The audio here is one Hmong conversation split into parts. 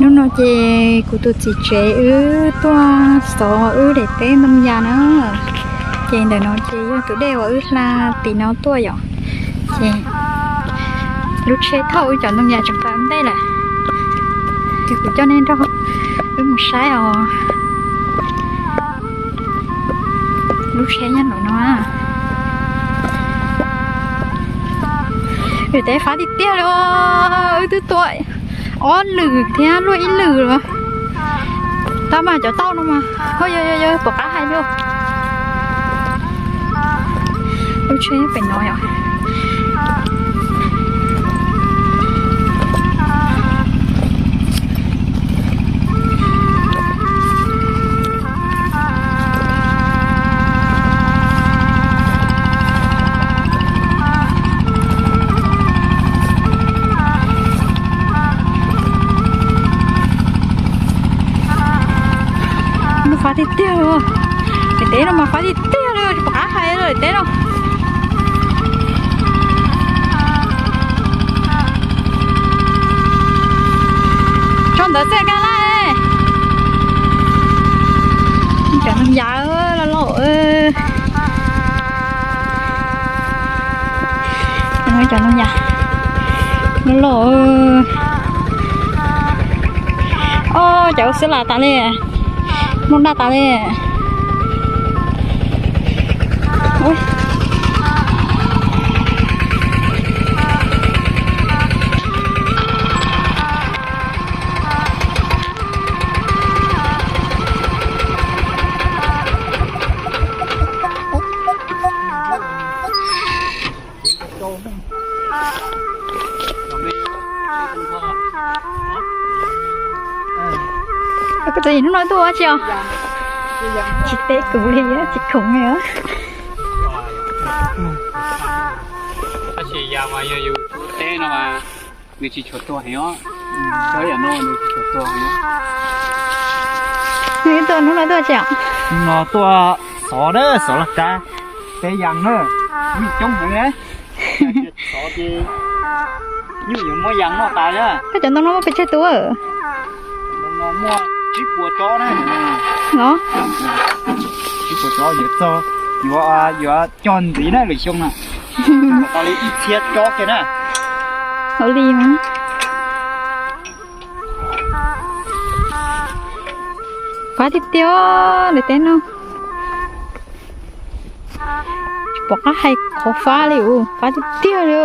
Hnub no ces kuv tus txiv tsev wb tuaj xov wb daim teb ntoo yas na. Ces ntawm no ces yog tus dej uas wb hla tim no tuaj yom. Ces lub tsheb thauj wb cov ntoo yas tseem tawm ntej lawm. Ces kuv coj nej nrog wb mus saib os. Lub tsheb nyob ntawm no. Daim teb fab tiag tiag li. Wb twb tua ob lwm thiab luaj ib lwm los tab mas cov tauj no mas ho yog yog yog pom qab hais li. Lub tsheb pem no yom. Fab tiag tiag li. Daim teb no mas fab tiag tiag li, tsis pom qab hais li daim teb no. Tso ntawd xwb kab laj. Cov ntoo yas loj loj. Cov ntoo yas loj loj. Os, cov ua xwb lam tas li. Muaj daj tas li. Koj txawm hnub no tuaj ua tsi os? Tsis teb kuv li, tsis khoom li. Tab sis yas mas yog yus teb no mas nws tsis tshua tuag heev os. Cov yam no nws tsis tshua tuag heev. Nws tuaj hnub no tuaj tsi os? Hnub no tuaj xov na, xov laj kab, teb yas na, nyuj coob heev na. Xov ces nyuj yuav muab yas noj tas na. Koj cov ntoo no muaj pes tsawg tus? Ntoo no muaj tsib puas tsob na. Los? Tsib puas tsob yuav txog, yuav, yuav cog ntxiv na lwm xyoo na. Tau li ib txhiab tsob kiag na. Hauv li mas. Fab tiag tiag daim teb no. Tsis pom qab hais qhov fab li, fab tiag tiag li.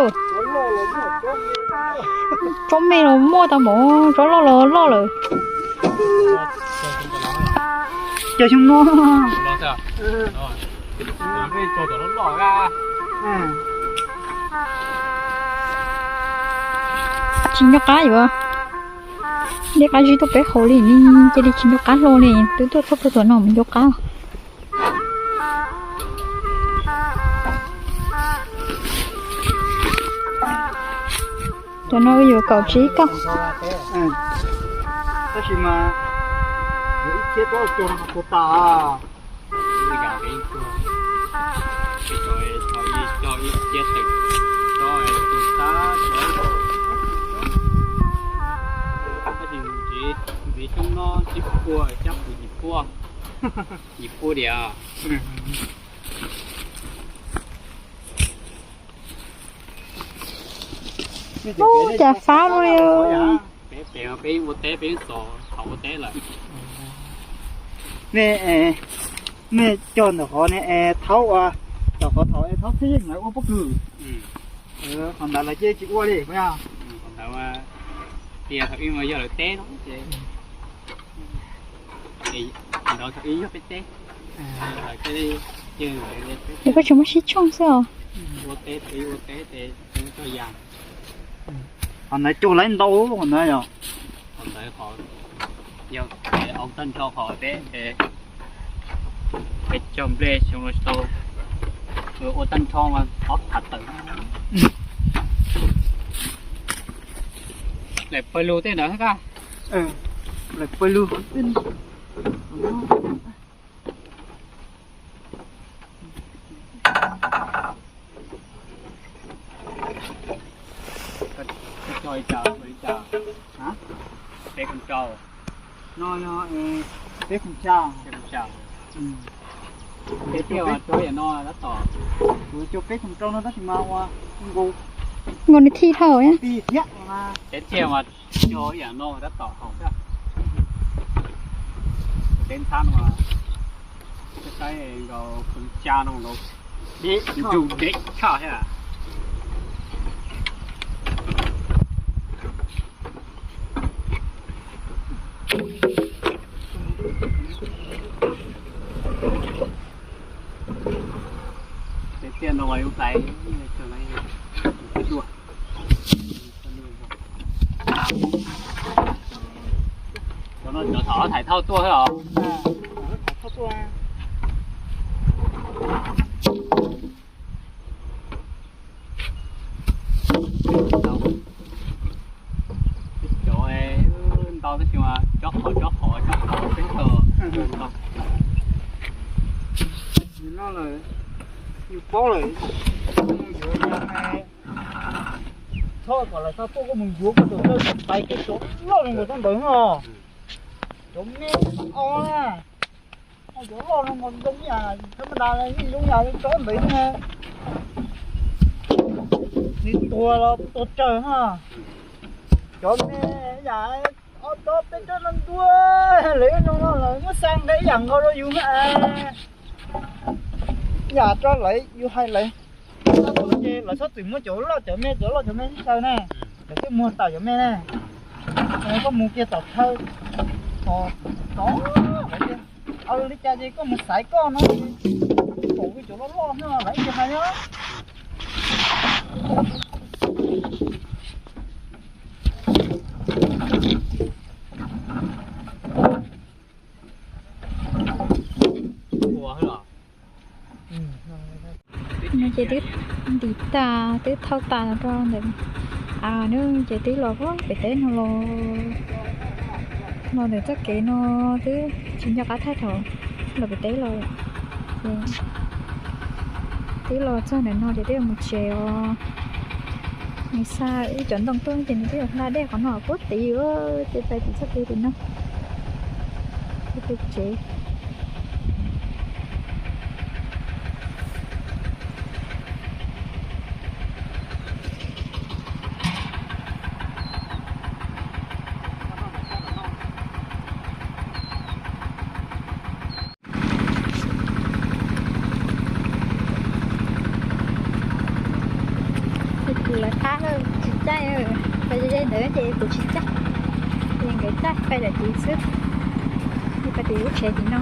Tsob me los muaj tau npaum, tsob loj los loj lawm. Cog xyoo no. Tsis nco qab yuav dej qab zib tuaj peb hauv li ne, cia li tsis nco qab hlo li, twb tuaj txog puag tom no mus nco qab. Cov no yuav kaum tsib kaum. Tab sis mas yuav ib txhiab tsob cog no puas tas. Tab sis ntxiv xyoo no tsib puas, xya puas, yim puas, yim puas diam. Ub, cas fab luaj li. Peb, peb, peb ua teb, peb xov thaum ua teb lawm. Nej, nej cog ntawm qhov ne es thaub ua, ntawm qhov thaum es thaub txhiab yeej lawv ua pob kws. Qhov ntawd lawv cia tsis ua li puas yog? Qhov ntawd tias thaum ub mas yog lawv teb no ces, ntawd thaum ub yog peb teb. Ces koj tsis muaj sib tshooj xwb os. Ua teb, ua teb ces cog yas. Qhov ntawd cog lawv ntau qhov ntawd yog. Qhov ntawd qhov yog au tag nrho qhov teb ces cog nplej xyoo no tsis tau, ua tag nrho mas qhov phav tawm. Lawm pawg lug tej ntawd kaj. Lawm pawg lug. Peb Rau. No yog peb khoom xya. Peb khoom xya. Peb tiag mas rau yam no tab tom. Kuv rau peb khoom rau no tab sis mas ua nkaus. Nkaus nws thij dhau thiab. Peb tiag mas rau yam no tab tom haum xwb. Peb ntxhab no mas saib nkaus khoom xya no nkaus. Yus dub deb tshaj thiab. Tiag no yus hlais dua. Cov no cov thaum thais thauj tuaj xwb os. Cov ntau tab sis mas cob qhov cob qhov cob qhov peb tug ntau. Yus paub lawm, txhob kom lawv xa tuaj koj mus yuav koj tus dawb pais kiag cov loj li nkaus txhob ntawd no. Cov me o na, cov loj no mas zoo yam thab ma da, yeej zoo yam tsob ntawd na. Nws tuag los tuag tsawg na. Cov me yam ob tsob peb tsob no ntua, lawv zoo no lawv muab xa nqe ib yam nkaus rau yus na. Yam rau lawv yus hais lawv, ces lawv txhob txwm muab cov loj cov me, cov loj cov me sib xyaw na. Lawv twb muag tawm cov me na. Koj mus kiag tom chaw, tom, tom, li cas ces koj mus xaiv koj no, pom cov loj loj no lawv ib tug hais nyob. No ces twb ntim tag, twb thauj tas rau ntawm av no ces twb los pem teb no los, los ntawm txoj kev no twb tsis nco qab thaij thaum los pem teb los. Twb los txog ntawm no ces twb yuav mus tsev os. Nws xa wb cov ntoo tuaj ces nws twb yuav hla dej qhov no puag tid, ces pais tim txoj kev tim no, pem tsev. Kuv lawv qab tsis caij, pais ze ntawd ces kuv tsis caij, ces nkawd caij pais daim tid xwb, pais tim lub tsev tim no.